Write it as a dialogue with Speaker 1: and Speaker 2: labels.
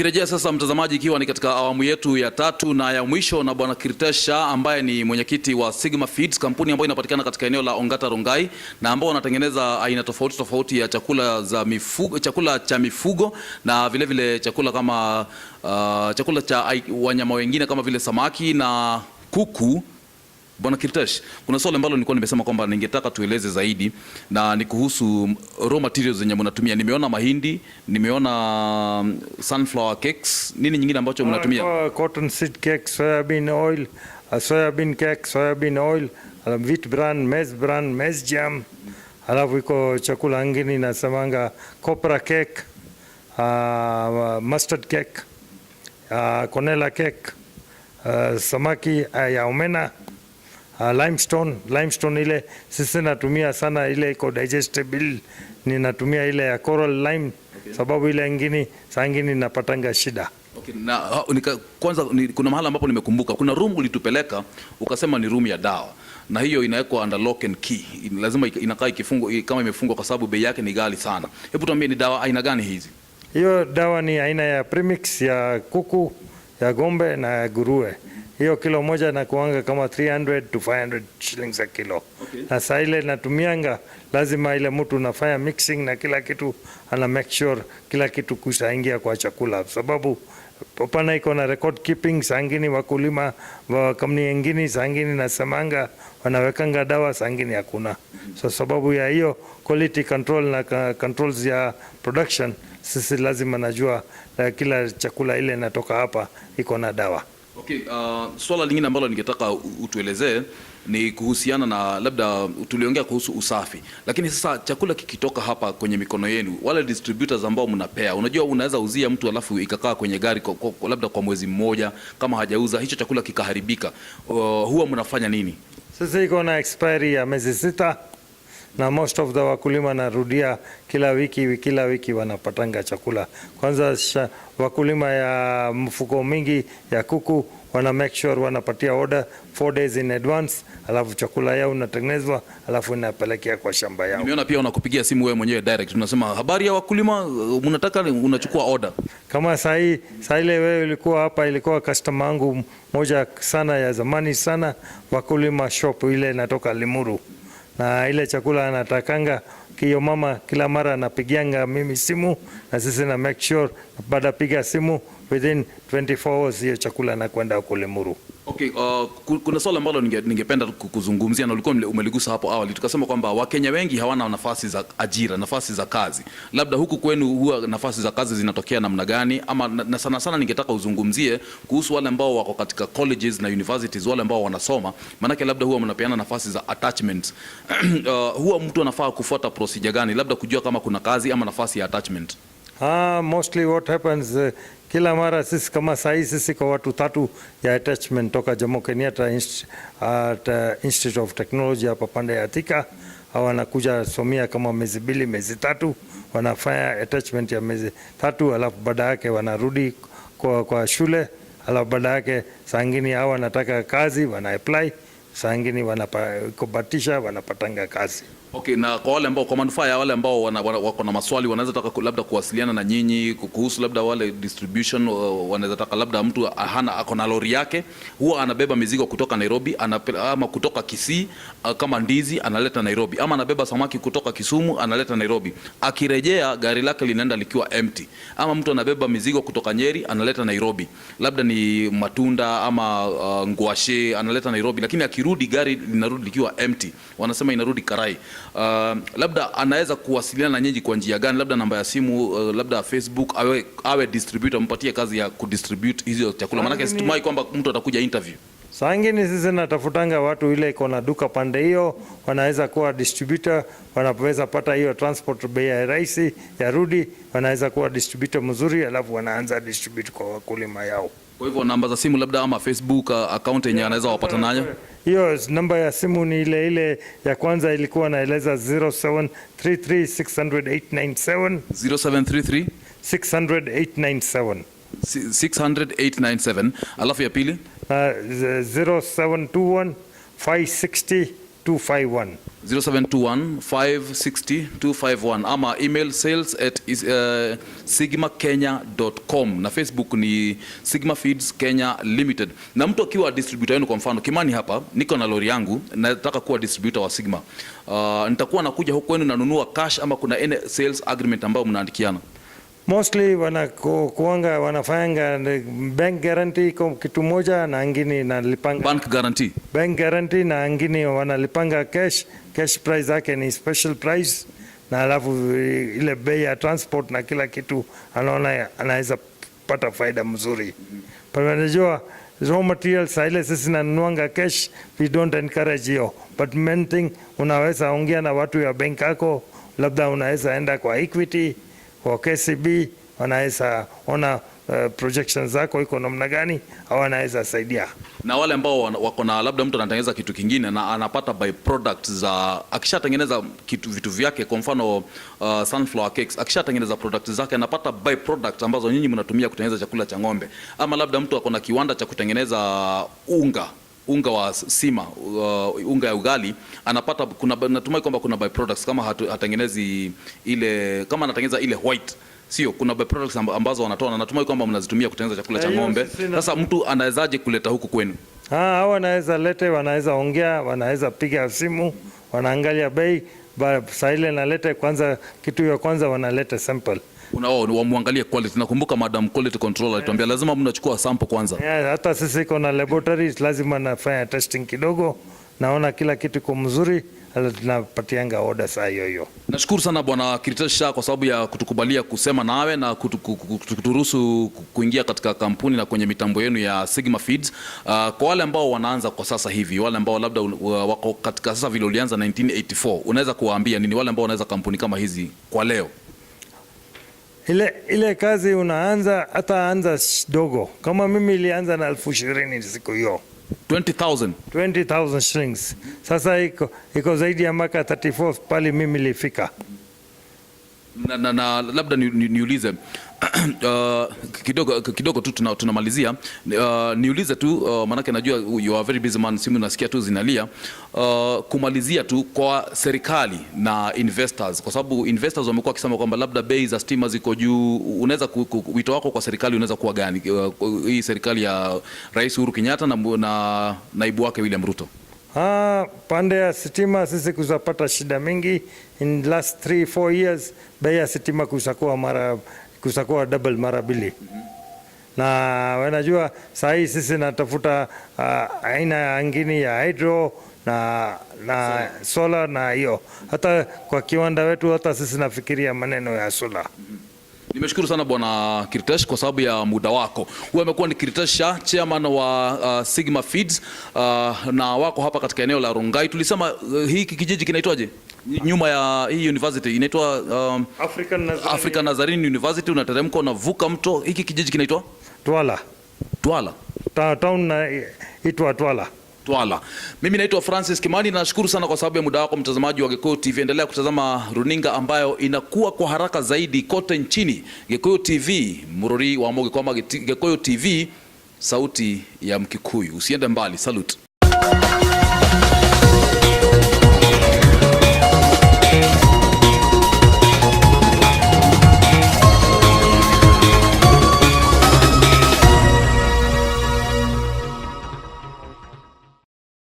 Speaker 1: Tukirejea sasa, mtazamaji, ikiwa ni katika awamu yetu ya tatu na ya mwisho na Bwana Kirtesh Shah ambaye ni mwenyekiti wa Sigma Feeds, kampuni ambayo inapatikana katika eneo la Ongata Rongai na ambao wanatengeneza aina tofauti tofauti ya chakula za mifugo, chakula cha mifugo na vile vile chakula kama chakula cha wanyama wengine kama vile samaki na kuku. Bwana Kirtesh, kuna swali ambalo nilikuwa nimesema kwamba ningetaka tueleze zaidi na ni kuhusu raw materials zenye mnatumia. Nimeona mahindi, nimeona sunflower cakes. Nini nyingine ambacho mnatumia?
Speaker 2: Cotton seed cake, soybean oil, soybean cake, soybean oil, wheat bran, maize bran, maize germ. Alafu iko chakula ingine inasemanga copra cake, mustard cake, quinoa cake, samaki ya omena, limestone. Limestone ile sisi natumia sana, ile iko digestible, ninatumia ile ya coral lime, sababu ile ingine saa ingine napatanga shida.
Speaker 1: Okay, na kwanza kuna mahala ambapo nimekumbuka kuna room ulitupeleka, ukasema ni room ya dawa na hiyo inawekwa under lock and key. Lazima inakaa ikifungwa kama imefungwa kwa sababu bei yake ni ghali sana. Hebu tuambie, ni dawa aina gani hizi?
Speaker 2: Hiyo dawa ni aina ya premix ya kuku, ya ng'ombe na ya nguruwe. Hiyo kilo moja nakuanga kama 300 to 500 shillings a kilo. Na saa ile natumianga, lazima ile mtu unafanya mixing na kila kitu ana make sure kila kitu kusaingia kwa chakula, sababu pana iko na record keeping. Saa ingine wakulima wa kampuni nyingine, saa ingine nasemanga wanawekanga dawa, saa ingine hakuna. So sababu ya hiyo quality control na controls ya production, sisi lazima najua kila chakula ile inatoka hapa iko na dawa.
Speaker 1: Okay, swala lingine ambalo ningetaka utuelezee ni kuhusiana na, labda tuliongea kuhusu usafi, lakini sasa chakula kikitoka hapa kwenye mikono yenu, wale distributors ambao mnapea, unajua unaweza uzia mtu alafu ikakaa kwenye gari labda kwa mwezi mmoja, kama hajauza hicho chakula kikaharibika, huwa mnafanya nini?
Speaker 2: Sasa iko na expiry ya miezi 6 na most of the wakulima narudia kila wiki, kila wiki wanapatanga chakula. Kwanza wakulima ya mfuko mingi ya kuku wana make sure wanapatia order 4 days in advance, alafu chakula yao inatengenezwa, alafu inapelekea kwa shamba yao.
Speaker 1: Nimeona pia unakupigia simu wewe mwenyewe direct, unasema, "Habari ya wakulima, mnataka," unachukua order.
Speaker 2: Kama sahii, saa ile wewe ulikuwa hapa, ilikuwa customer wangu moja sana ya zamani sana, wakulima shop ile inatoka Limuru, na ile chakula anatakanga hiyo mama kila mara anapigianga mimi simu, na sisi na make sure baada piga simu within 24 hours hiyo chakula nakwenda huko Limuru.
Speaker 1: Okay, kuna swala ambalo ningependa kuzungumzia na ulikuwa umeligusa hapo awali, tukasema kwamba Wakenya wengi hawana nafasi za ajira, nafasi za kazi. Labda huku kwenu huwa nafasi za kazi zinatokea namna gani? Ama na sana sana ningetaka uzungumzie kuhusu wale ambao wako katika colleges na universities, wale ambao wanasoma, maanake labda huwa mnapeana nafasi za attachment. Huwa mtu anafaa kufuata procedure gani, labda kujua kama kuna kazi ama nafasi ya attachment?
Speaker 2: Ah, mostly what happens, kila mara sisi kama sahi sisi kwa watu tatu ya attachment toka Jomo Kenyatta at Institute of Technology hapa pande ya Thika, hao wanakuja somia kama miezi 2, miezi 3, wanafanya attachment ya miezi 3, alafu baada yake wanarudi kwa shule, alafu baada yake saa ingine hao wanataka kazi, wana apply, saa ingine wanakubatisha, wanapatanga kazi.
Speaker 1: Okay, na kwa wale ambao, kwa manufaa ya wale ambao wako na maswali, wanaweza taka labda kuwasiliana na nyinyi kuhusu labda wale distribution, wanaweza taka, labda mtu hana, ako na lori yake, huwa anabeba mizigo kutoka Nairobi ama kutoka Kisii, kama ndizi analeta Nairobi, ama anabeba samaki kutoka Kisumu analeta Nairobi. Akirejea gari lake linaenda likiwa empty. Ama mtu anabeba mizigo kutoka Nyeri analeta Nairobi, labda ni matunda ama ngwashe analeta Nairobi, lakini akirudi gari linarudi likiwa empty, wanasema inarudi karai. Labda anaweza kuwasiliana na nyinyi kwa njia gani? Labda namba ya simu, labda Facebook, awe distributor, mpatie kazi ya kudistribute hizo chakula, maanake situmai kwamba mtu atakuja interview.
Speaker 2: Saa ingine sisi natafutanga watu ile iko na duka pande hiyo, wanaweza kuwa distributor, wanaweza pata hiyo transport bei ya rahisi ya rudi, wanaweza kuwa distributor mzuri, alafu wanaanza distribute kwa wakulima yao.
Speaker 1: Kwa hivyo namba za simu labda ama Facebook account yenye anaweza wapata nayo?
Speaker 2: Hiyo namba ya simu ni ile ile ya kwanza ilikuwa naeleza, 0733 600 897.
Speaker 1: 0733
Speaker 2: 600 897.
Speaker 1: 600 897. Alafu ya pili?
Speaker 2: Na 0721 560 251.
Speaker 1: 0721 560 251 ama email sales@sigmakenya.com na Facebook ni Sigma Feeds Kenya Limited. Na mtu akiwa distributor wenu, kwa mfano Kimani hapa, niko na lori yangu, nataka kuwa distributor wa Sigma. Nitakuwa nakuja huku kwenu nanunua cash ama kuna any sales agreement ambayo mnaandikiana?
Speaker 2: Mostly wanakuanga wanafanyanga bank guarantee iko kitu moja na ingine nalipanga
Speaker 1: Bank guarantee.
Speaker 2: Bank guarantee na ingine wanalipanga cash. Cash price yake ni special price, na alafu ile bei ya transport na kila kitu anaona anaweza pata faida mzuri. But unajua raw materials saa ile sisi nanunuanga cash, we don't encourage hiyo, but main thing unaweza ongea na watu ya bank yako, labda unaweza enda kwa Equity, kwa KCB, wanaweza ona projections zako iko namna gani, au wanaweza saidia.
Speaker 1: Na wale ambao wako na labda mtu anatengeneza kitu kingine na anapata by products za akishatengeneza kitu vitu vyake, kwa mfano sunflower cakes, akishatengeneza products zake anapata by products ambazo nyinyi mnatumia kutengeneza chakula cha ng'ombe, ama labda mtu ako na kiwanda cha kutengeneza unga wa sima, unga ya ugali, anapata kuna, natumai kwamba kuna by products kama hatengenezi ile, kama anatengeneza ile white, sio, kuna by products ambazo wanatoa na natumai kwamba mnazitumia kutengeneza chakula cha
Speaker 2: Hiyo
Speaker 1: ng'ombe.
Speaker 2: sisi na-
Speaker 1: Sasa mtu anawezaje kuleta huku kwenu?
Speaker 2: Ah, hao wanaweza lete, wanaweza ongea, wanaweza piga simu, wanaangalia bei. Saa ile nalete kwanza, kitu ya kwanza wanaleta sample.
Speaker 1: Oh, wamwangalie quality. Nakumbuka Madam Quality Control alituambia lazima mnachukua sample kwanza.
Speaker 2: Yeah, hata sisi iko na laboratories, lazima nafanya testing kidogo, naona kila kitu iko mzuri, alafu tunapatianga order saa hiyo hiyo.
Speaker 1: Nashukuru sana Bwana Kiritesh Shah kwa sababu ya kutukubalia kusema nawe na kuturuhusu kuingia katika kampuni na kwenye mitambo yenu ya Sigma Feeds. Kwa wale ambao wanaanza kwa sasa hivi, wale ambao labda wako katika sasa vile ulianza 1984, unaweza kuwaambia nini wale ambao wanaweza kampuni kama hizi kwa leo?
Speaker 2: Ile kazi unaanza, hata anza dogo. Kama mimi ilianza na 20,000 siku hiyo.
Speaker 1: 20,000.
Speaker 2: 20,000 shillings. Sasa iko zaidi ya mwaka 34 pale mimi nilifika.
Speaker 1: Na labda niulize kidogo kidogo tu tunamalizia, niulize tu, manake najua you are very busy man, simu nasikia tu zinalia. Kumalizia tu kwa serikali na investors, kwa sababu investors wamekuwa wakisema kwamba labda bei za stima ziko juu. Unaweza wito wako kwa serikali unaweza kuwa gani? Hii serikali ya Rais Uhuru Kenyatta na naibu wake William Ruto.
Speaker 2: Ah, pande ya sitima sisi kuzapata shida mingi in last 3 4 years, bei ya sitima kusakuwa double, mara mbili. Na wanajua saa hii sisi natafuta aina ingine ya hydro na solar, na hiyo hata kwa kiwanda wetu hata sisi nafikiria maneno ya solar.
Speaker 1: Nimeshukuru sana Bwana Kiritesh kwa sababu ya muda wako. Huyu amekuwa ni Kiritesh Shah, chairman wa Sigma Feeds, na wako hapa katika eneo la Rongai. Tulisema hiki kijiji kinaitwaje? Nyuma ya hii university inaitwa
Speaker 2: African Nazarene.
Speaker 1: African Nazarene University, unateremka unavuka mto. Hiki kijiji kinaitwa
Speaker 2: Twala.
Speaker 1: Twala.
Speaker 2: Town na itwa Twala.
Speaker 1: Twala. Mimi naitwa Francis Kimani, nashukuru sana kwa sababu ya muda wako mtazamaji wa Gikuyu TV. Endelea kutazama runinga ambayo inakuwa kwa haraka zaidi kote nchini, Gikuyu TV, murori wa Mogi, kwamba Gikuyu TV, sauti ya Mkikuyu. Usiende mbali. Salute.